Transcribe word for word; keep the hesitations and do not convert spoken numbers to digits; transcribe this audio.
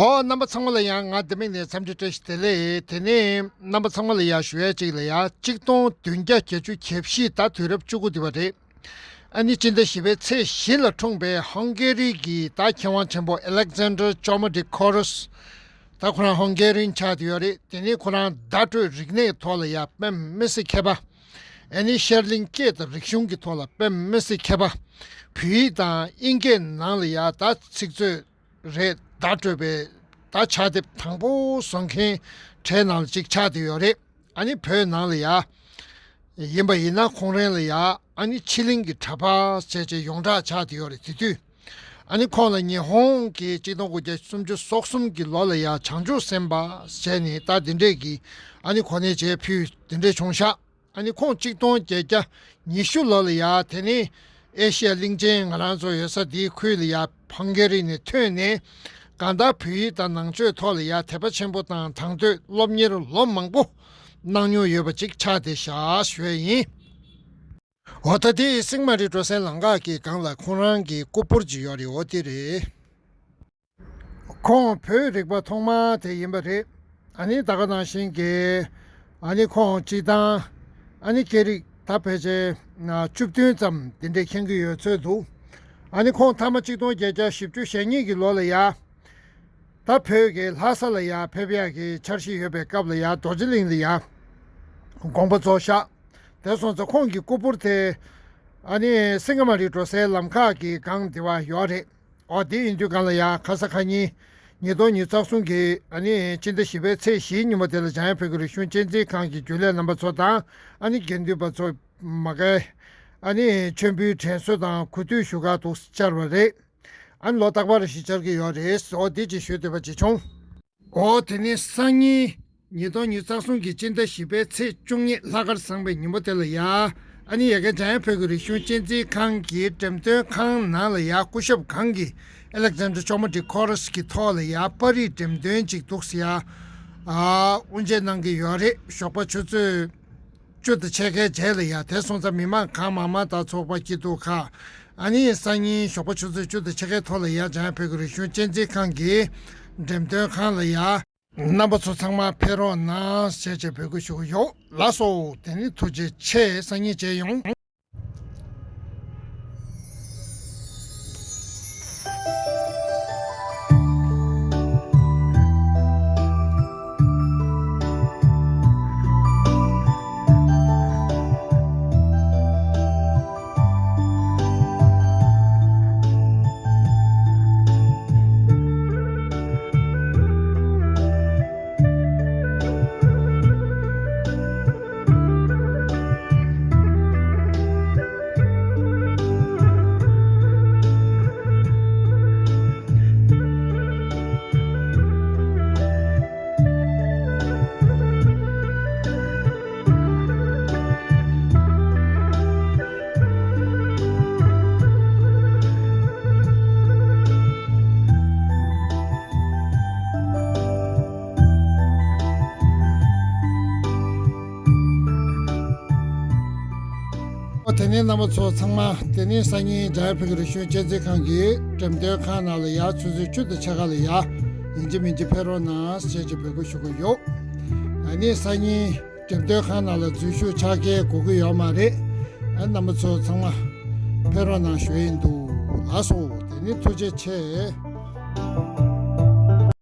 ཨོ། རྣམ་པ་ཚང་མ་ལ་ཡང་ང་ལྡེ་མིག་ནས་འཚམས་འདྲི་བཀྲ་ཤིས་བདེ་ལེགས། དེ་ནས་རྣམ་པ་ཚང་མ་ལ་ཡང་ཞུ་ཡ་གཅིག་ལ་ཡང་གཅིག་སྟོང་བདུན་བརྒྱ་བརྒྱད་ཅུ་གྱ་བཞི་ཟླ་དུས་རབས་བཅུ་དགུ་འདི་བ་རེད། ཨ་ནི་སྤྱི་ཟླ་བཞི་པའི་ཚེས་བཞི་ལ་འཁྲུངས་པའི་ཧང་གེ་རི་གི་ད་མཁས་དབང་ཆེན་པོ་ཨེ་ལེག་ཛན་ཌར་ཅོ་མ་ཌི་ཁོ་རུས། ད་ཁོ་རང་ཧང་གེ་རིན་ཆགས་བསྡད་ཡོད་རེད། དེ་ནས་ཁོ་རང་བརྡ་སྤྲོད་རིག་གནས་ཐོག་ལ་ཡང་དཔེ་མི་སྲིད་མཁས་པ། ཨ་ནི་ཤར་གླིང་སྐད་དང་རིག་གཞུང་གི་ཐོག་ལ་དཔེ་མི་སྲིད་མཁས་པ། བོད་ཡིག་དང་དབྱིན་སྐད་ནང་ལ་ཡང་ད་ཚིག་མཛོད་རེད། བརྡ་སྤྲོད་པའི་ད་ཕྱག་དེབ་དང་པོ་བཟོ་མཁན་གྲས་ནང་ལ་གཅིག་ཆགས་བསྡད་ཡོད་རེད། ཨ་ནི་བོད་ནང་ལ་ཡ་ཡིན་པ་ཡིན་ན་ཁོང་རང་ལ་ཡ་ཨ་ནི་ཕྱི་གླིང་གི་གྲྭ་པ་བྱས་བྱས་ཡོངས་གྲགས་ཆགས་བསྡད་ཡོད་རེད། དེ་དུས་ཨ་ནི་ཁོང་ལ་ཉི་ཧོང་གི་གཅིག་སྟོང་དགུ་བརྒྱ་སུམ་ཅུ་སོ་གསུམ་གྱི་ལོ་ལ་ཡ་བྱང་ཆུབ་སེམས་དཔའ་བྱས་ནས་ད་འདི་འདྲས་ཀྱི་ཨ་ནི་གོ་གནས་བྱས་ཕུལ་འདི་འདྲས་བྱུང་ཤག་ཨ་ནི་ཁོང་གཅིག་སྟོང་བརྒྱད་བརྒྱ་ཉི་ཤུ་ལོ་ལ་ཡ་དེ་ནས་ཨེ་ཤི་ཡ་གླིང་ཆེན་ང་རང་ཚོ་ཡོད་ས་འདིའི་ཁུལ་ལ་ཡ་ཧང་གེ་རི་ནས་ཐོན་ནས་གང་ལྟར་བོད་ཡིག་དང་ནང་ཆོས་ཐོག་ལ་ཡ་དད་པ་ཆེན་པོ་དང་དང་དོད་སློབ་གཉེར་ལོ་མང་པོ་གནང་མྱོང་ཡོད་པ་ཅིག་ཆགས་བསྡད་ཤག་ཞུ་ཡས་ཡིན། འོ། ད་དེ་སིང་མ་རི་འགྲོ་སའི་ལམ་ཁ་གི་སྒང་ལ་ཁོང་རང་གི་སྐུ་ཕུར་ཅིག་ཡོད་རེད། འོ་དེ་རེད། ཁོང་བོད་རིག་པ་ཐོག་མ་དེ་ཡིན་པ་རེད། ཨ་ནི་ད་ག་ནང་བཞིན་གྱི་ཨ་ནི་ཁོང་སྤྱི་བཏང་ཨ་ནི་སྐད་རིགས་ད་ཕལ་ཆེར་བཅུ་བདུན་ཙམ་དེ་འདྲས་མཁྱེན་གྱི་ཡོད་ཚོད་འདུག་ཨ་ནི་ཁོང་མཐའ་མ་གཅིག་སྟོང་བརྒྱད་བརྒྱ་བཞི་བཅུ་ཞེ་གཉིས་ཀྱི་ལོ་ལ་ཡ་ད་བོད་ཀྱི་ལྷ་ས་ལ་ཡ་ཕེབས་ཡག་གི་འཆར་གཞི་ཡོད་པའི་སྐབས་ལ་ཡ་རྡོ་རྗེ་གླིང་ལ་ཡ་དགོངས་པ་རྫོགས་ཤག་དེ་སོང་ཙང་ཁོང་གི་སྐུ་ཕུར་དེ་ཨ་ནི་སིང་ག་མ་རི་འགྲོ་སའི་ལམ་ཁ་གི་སྒང་དེ་བ་ཡོད་རེད། འོ། དེ་ཡིན་དུས་སྒང་ལ་ཡ་ཁ་ས་ཁ་ཉིན་ཉིས་སྟོང་ཉི་ཤུ་རྩ་གསུམ་གྱི་ཨ་ནི་སྤྱི་ཟླ་བཞི་པའི་ཚེས་བཞིའི་ཉིན་མོ་དེ་ལ་འཇམ་དབྱངས་བོད་ཀྱི་རིག་གཞུང་གཅེས་འཛིན་ཁང་གི་རྒྱུན་ལས་རྣམ་པ་ཚོ་དང་ཨ་ནི་དགེ་འདུན་པ་ཚོ་མ་གི་ཨ་ནི་མཆོད་འབུལ་དྲན་གསོ་དང་གུས་འདུད་ཞུ་ག་འདུག་བཅར་བ་རེད། ཨ་ནི་ལོ་རྟག་པར་ཞིག་བཅར་གྱི་ཡོད་རེད། འོ། དེ་ཅིག་ཞུས་བསྡད་པ་ཅིག་བྱུང་། འོ། དེ་ནས་སང་ཉིན་ཉིས་སྟོང་ཉི་ཤུ་རྩ་གསུམ་གྱི་སྤྱི་ཟླ་བཞི་པའི་ཚེས་བཅུ་གཉིས་ལྷག་དཀར་བཟང་པའི་ཉིན་མོ་དེ་ལ་ཡ་ཨ་ནི་ཡ་གི་འཇམ་དབྱངས་བོད་ཀྱི་རིག་གཞུང་གཅེས་འཛིན་ཁང་གི་འགྲེམས་སྟོན་ཁང་ནང་ལ་ཡ་སྐུ་ཞབས་གང་གི་ཨེ་ལེག་ཛན་ཌར་ཅོ་མ་ཌི་ཁོ་རུས་ཀྱི་ཐོག་ལ་ཡ་པར་རིས་འགྲེམས་སྟོན་ཅིག་འདུག་ཟེར་ཡ་ཨ་དབུ་འབྱེད་གནང་གི་ཡོད་རེད། ཞོགས་པ་ཆུ་ཚོད་བཅུ་དང་ཕྱེད་ཀའི་རྗེས་ལ་ཡ། དེ་སོང་ཙང་མི་མང་གང་མང་མང་དང་ཚོགས་པ་སྐྱིད་སྡུག་ཁག་ཨ་ནི་སང་ཉིན་ཞོགས་པ་ཆུ་ཚོད་བཅུ་དང་ཕྱེད་ཀའི་ཐོག་ལ་ཡ་འཇམ་དབྱངས་བོད་ཀྱི་རིག་གཞུང་གཅེས་འཛིན་ཁང་གི་འགྲེམས་སྟོན་ཁང་ལ་ཡ། རྣམ་པ་ཚོ་ཚང་མ་ཕེབས་རོགས་གནང་ཞེས་བཅས་འབོད་སྐུལ་ཞུ་གི་ཡོད། ལགས་སོ། དེ་ནི་ཐུགས་རྗེ་ཆེ། སང་ཉིན་མཇལ་ཡོང་། དེ་ནས་རྣམ་པ་ཚོ་ཚང་མ་དེ་ནས་སང་ཉིན་འཇམ་དབྱངས་བོད་ཀྱི་རིག་གཞུང་གཅེས་འཛིན་ཁང་གི་འགྲེམས་སྟོན་ཁང་ནང་ལ་ཡ་ཆུ་ཚོད་བཅུ་དང་ཕྱེད་ཀ་ལ་ཡ་ཡིན་གཅིག་མིན་གཅིག་ཕེབས་རོགས་གནང་ཞེས་ཀྱི་འབོད་སྐུལ་ཞུ་གི་ཡོད། ཨ་ནི་སང་ཉིན་འགྲེམས་སྟོན་ཁང་ནང་ལ་འཛུལ་ཞུགས་ཕྱག་འཁྱེར་དགོས་ཀྱི་ཡོད་མ་རེད། ཨ་རྣམ་པ་ཚོ་ཚང་མ་ཕེབས་རོགས་གནང་ཞུ་ཡིན་འདུག་ལགས་སོ། དེ་ནི་ཐུགས་རྗེ་ཆེ།